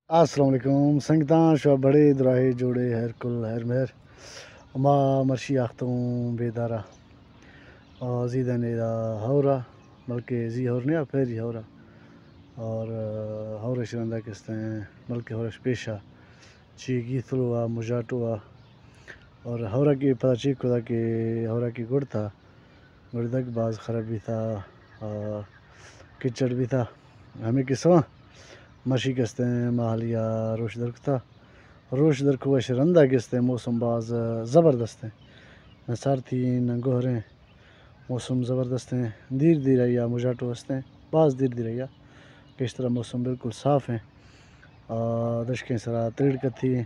السلام علیکم سنگتاں، شما بڑے دراہے جوڑے، ہیر کل ہیر مہر۔ ما مرشی آختوں بیدارا، آ، زیدن ایدا ہورا، بلکہ زی ہور نیا، پھیری ہورا۔ اور، آ، ہورش رندا کستیں، بلکہ ہورش پیشا چی گیتلو آ، مجاٹو آ۔ اور ہورا کی پدا چیک کدا کہ ہورا کی گڑتا گڑدگ باز خراب بیتا، آ، کچڑ بیتا۔ ہمیں قصہ مرشی کستیں، ماحلیا روش درکتا۔ روش درکوش رندا کستیں، موسم باز زبردستیں۔ نہ سارتی نہ گہریں، موسم زبردستیں۔ دیر دیر آیا مجاٹو ہستیں، باز دیر دیر آیا۔ گیشترا موسم بالکل صاف ہیں۔ آ، درشکیں سرا تریڑ کتھی ہیں۔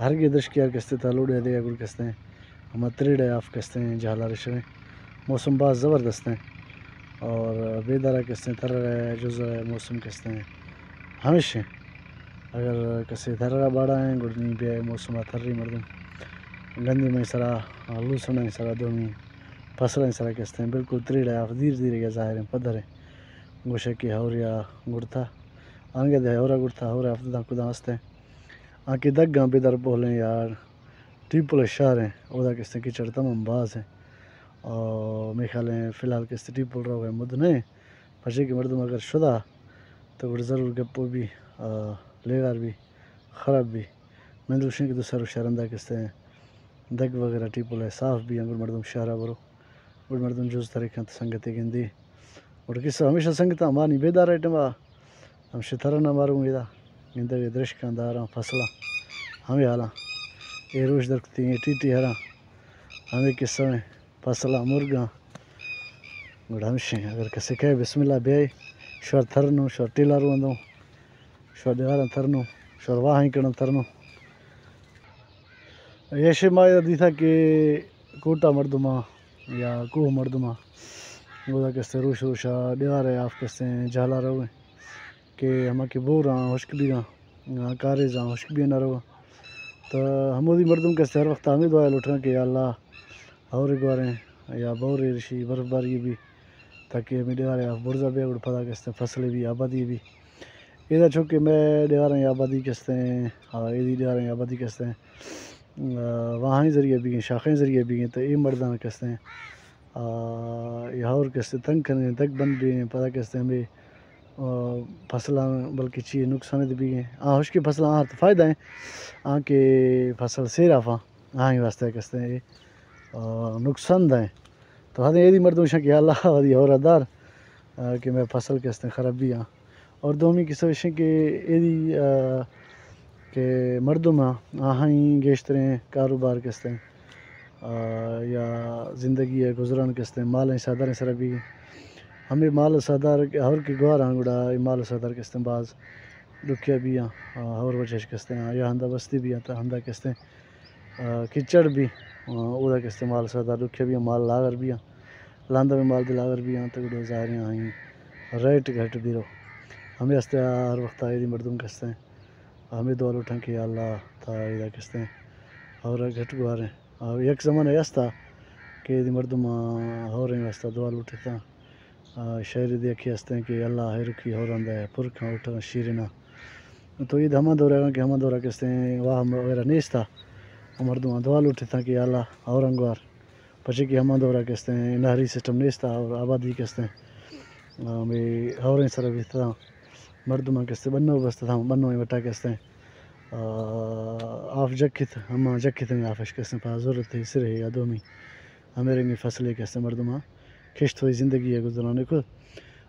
ہر گے درشکے ہر کستیں تا لوڑے دے گڑ کستیں۔ ہما تریڑ آف کستیں، جہلا رشویں۔ موسم باز زبردست ہیں۔ اور بیدارا کستیں، تر جز موسم کستیں۔ ہمیش ہیں۔ اگر کسے تر باڑا ہیں، گڑنی بیا موسم تری مردم۔ گندی میں سرا، لوسن سرا دومی۔ فصلیں سرا کستیں۔ بالکل تریڑ آف دیر دیر یا ظاہر ہیں، پدر ہیں۔ گوشے کہ ہوریا گڑتا۔ انگہ دے ہورا گڑتا، ہورا ہفتہ داں کداں ہستیں۔ آ کہ دگاں بدر پولیں یا ٹیپل شہر ہیں، اودا کستیں کچڑ تمام باز ہیں۔ اور میرے خیال ہیں فی الحال کستیں ٹیپل رو گئے مد نہیں، پچے کہ مردم اگر شدا تو گڑ ضرور گپو بھی، آ، لیغار بھی، خراب بھی۔ من دوشیں کہ دو سر شہرندا کستیں دگ وغیرہ ٹیپل ہے، صاف بھی ہیں، گڑ مردم شہرا برو، گڑ مردم جز ترے کنت سنگتے گندی۔ گڑ قصہ ہمیشہ سنگتاں، مانی بیدار ایٹم آ، ہمشہ ترنا ماروں گیدا، گندگ درشکاں داراں فصلاں، ہمیں حالاں، اے روش درکتی، اے ٹی ٹی ہراں، ہمیں قصہ میں فصلاں مرگاں۔ گڑا ہمشیں، اگر کسے کہے بسم اللہ بیائے، شور ترنو، شور ٹیلر وندو، شور دیواراں ترنو، شور واہیں کڑاں ترنو۔ ایشے ما ادا دیتا کہ کوٹا مردماں یا کوہ مردماں اودا کستیں روش روشا ڈیوارے آف کستیں جہلا رویں کہ ہما کہ بوراں ہشک بیگاں، کاریزاں ہشک بیاں نہ روگاں۔ تو ہمودی مردم کستیں ہر وقت ہمیں دعا لوٹاں کہ یا اللہ ہور گواریں یا بورے رشی برف باری بھی، تاکہ ہمیں ڈیوارے آف برزا بیا گڑ پدا کستیں فصلے بھی آبادی بھی۔ ایدا چونکہ مئے ڈیواریں آبادی کستیں، آ، ایدی ڈیواریں آبادی کستیں، آ، واہیں ذریعہ بیگیں، شاخیں ذریعہ بیگیں، تو اے مرداں کستیں، آ، اے ہور کستیں تنگ کنگیں، دگ بند بیگیں، پدا کستیں ہمیں، آ، فصلاں بلکہ چی نقصان دی بیگیں۔ آ، ہشکی فصلاں آ تو فائدہ ہیں، آ کہ فصل سیر آفاں، آہیں واسطہ کستیں اے، آ، نقصان دہ ہیں۔ تو ہدیں ایدی مردم شاں کہ یا اللہ ودی ہورا دار، آ، کہ مئے فصل کستیں خرابی آں۔ اور دومی قصہ ایش کہ ایدی، آ، کہ مردم آں، آہانی گیشتریں کاروبار کستیں، آ، یا زندگی ہے گزران کستیں، مالیں ساداریں سرا بیگیں۔ ہمیں مال سادار ہور کہ گوار آں گڑا اے مال سادار کستیں باز دکھیا بیاں، آ، ہور وجہ اش کستیں، آ، یا ہندا بستی بیاں تا ہندا کستیں۔ آ، کچڑ بھی، آ، اودا کستیں مال سادار دکھیا بیاں، مال لاغر بیاں، لاندا میں مال دی لاغر بیاں، تو گڑا ظاہر ہیں آہیں ریٹ گھٹ بیرو۔ ہمیں ہستے ہر وقت آئے دی مردم کستیں۔ ہمیں دعا لوٹاں کہ یا اللہ تا ایدا کستیں ہور گھٹ گواریں۔ آ، یک زمانہ ہستا کہ دی مردم، آ، ہوریں واسطہ دعا لوٹتا۔ آ، شعر دیکھی ہستیں کہ اللہ ہیرکی ہوران دے پرکاں اٹھاں شیرنا۔ تو عید ہما دور ہے کہ ہما دور کستیں واہ وغیرہ نیستا۔ مردم دعا لوٹتا کہ اللہ ہوران گوار۔ پچے کہ ہما دور کستیں نہری سسٹم نیستا اور آبادی کستیں، آ، ہمیں ہوریں سر بیتا۔ مردم کستیں بنو بستا، بنو وٹا کستیں، آ، آف جکت، ہما جکت آفش کستیں پا ضرورت ہے سر ہے یا دومی۔ ہمیں رنگی فصلے کستیں مردم کشت ہوئی زندگی ہے گزرانے کو۔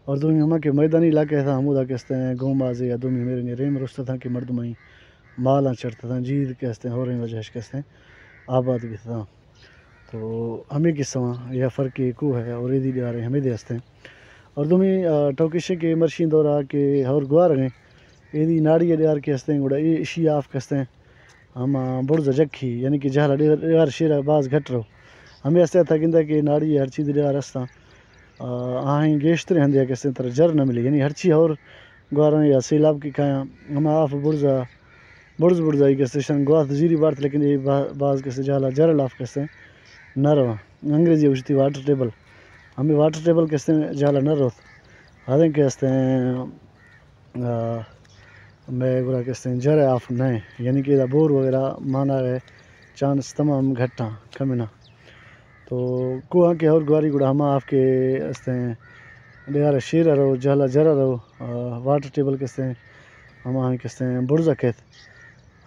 اور دومی ہما کہ میدانی علاقہ تھا، ہمودا کستیں گوں بازے یا دومی ہمیں رنگی ریم رست تھا کہ مردم مالاں چڑھتا تھا، جید کستیں ہوریں وجہ اش کستیں آباد بھی تھا۔ تو ہمیں قصہ یا فرق کو ہے اور ایدی ڈیارے ہمیں دے ہستیں۔ اور دومی، آ، ٹوکش کہ مرشین دورا کہ ہور گوار گئے، ایدی ناڑی ڈیار کے ہستیں گڑا اے اشی آف کستیں۔ ہما بڑز جکھی، یعنی کہ جہلا ڈیہر، ڈیہر شیرا باز گھٹ رو۔ ہمیں ہستے تھا گندہ کہ ناڑی ہر چیز ڈیہر ہستاں۔ آ، آہیں گیشتر ہندے کستیں تر جر نہ ملی، یعنی ہر چی ہور گوارن یا سیلاب کی کایاں، ہما آف بڑزا، بڑز بڑزائی کستیں شن گوات زیری بارت، لیکن اے با-، باز کستیں جہلا جر لاف کستیں نہ رواں۔ انگریزی گوشتی واٹر ٹیبل۔ ہمیں واٹر ٹیبل کستیں جہلا نہ روت۔ ہدیں کہ استیں، آ، مئے گڑا کہ استیں جر ءِ آف نہ ایں، یعنی کہ ادا بور وغیرہ مانا ءِ چانس تمام گھٹاں، کمیناں۔ تو کوہاں کہ ہور گواری گڑا ہما آف کہ استیں ڈیہار ءِ شیر ءَ رو، جہل ءَ جر ءَ رو، آ، واٹر ٹیبل کہ استیں ہما ہمیں کہ استیں برز ءَ کیت،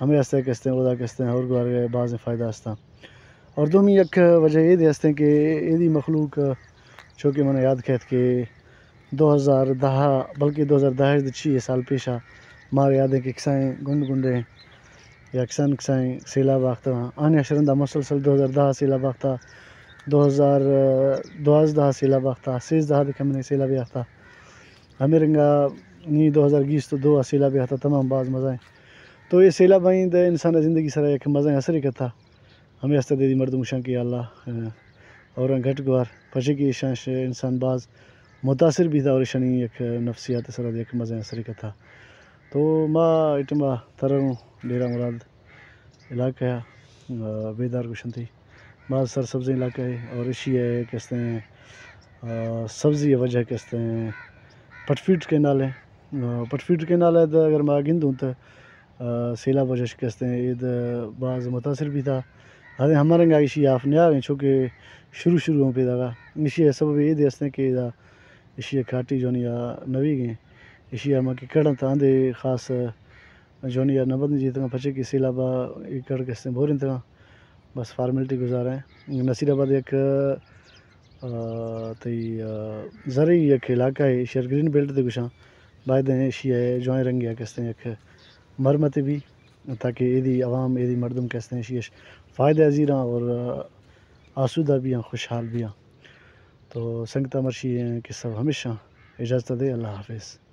ہمیں استیں کہ استیں اودا کہ استیں ہور گوار ءِ بازیں فائدہ استاں۔ اور دومی یک وجہ اے دے استیں کہ ایدی مخلوق، چونکہ من یاد کیت کہ دو ہزار دہ، بلکہ دو ہزار دہ ءَ چی اے سال پیشا مارا یاد ایں کہ کسائیں گنڈ گنڈیں یا کسان کسائیں سیلاب آختہ، آنی اشرندہ مسلسل دو ہزار دہ سیلاب آختہ، دو ہزار دوازدہ سیلاب آختہ، سیزدہ دے کمیں سیلاب آختہ۔ ہمیں رنگا نی دو ہزار گیست دو سیلاب آختہ، تمام باز مزائیں۔ تو اے سیلاب آئیں دے انسان زندگی سرا یک مزائیں اثر کتھا۔ ہمیں ہستہ دے دی مردم گوشاں کہ یا اللہ، آ، اوراں گھٹ گوار، پچے کہ ایشاں ش-، انسان باز متاثر بیتا اور ایشانی یک نفسیات سرا یک مزیں اثر کتھا۔ تو ما ایٹما تروں ڈیرہ مراد علاقہ ءَ، آ، بیدار گوشنتی۔ باز سرسبزیں علاقہ ہے اور ایشی ءَ کہ استیں، آ، سبزی ءِ وجہ کہ استیں پٹ فیڈ کینال ہے۔ آ، پٹ فیڈ کینال ہے تو اگر ما گندوں تو آ، سیلاب وجہ کہ استیں اید باز متاثر بیتا۔ ہدے ہما رنگا ایشی آف نیاغیں، چونکہ شروع شروع ہوں پیداگا۔ ایشی سبب اید استیں کہ ادا ایشی کھاٹی جونی آ نویگیں۔ ایشی ہما کہ کڑن تا اندے خاص جونی آ نبند جیتگا، پچے کہ سیلاب ءَ اے کڑ کہ استیں بورنتگا۔ بس فارمیلٹی گزاریں۔ نصیر آباد یک، آ، تئی، آ، زرعی یک علاقہ ہے، ایشی ءَ گرین بیلٹ دے گوشاں۔ باید ہیں ایشی ءَ جوائیں رنگے کہ استیں یک مرمت بھی، تاکہ ایدی عوام، ایدی مردم کہ استیں ایشی اش فائدہ زیراں اور، آ، آسودہ بھی ہیں، خوشحال بھی ہیں۔ تو سنگتا مرشی ہیں کہ سب ہمیشہ اجازت دے، اللہ حافظ۔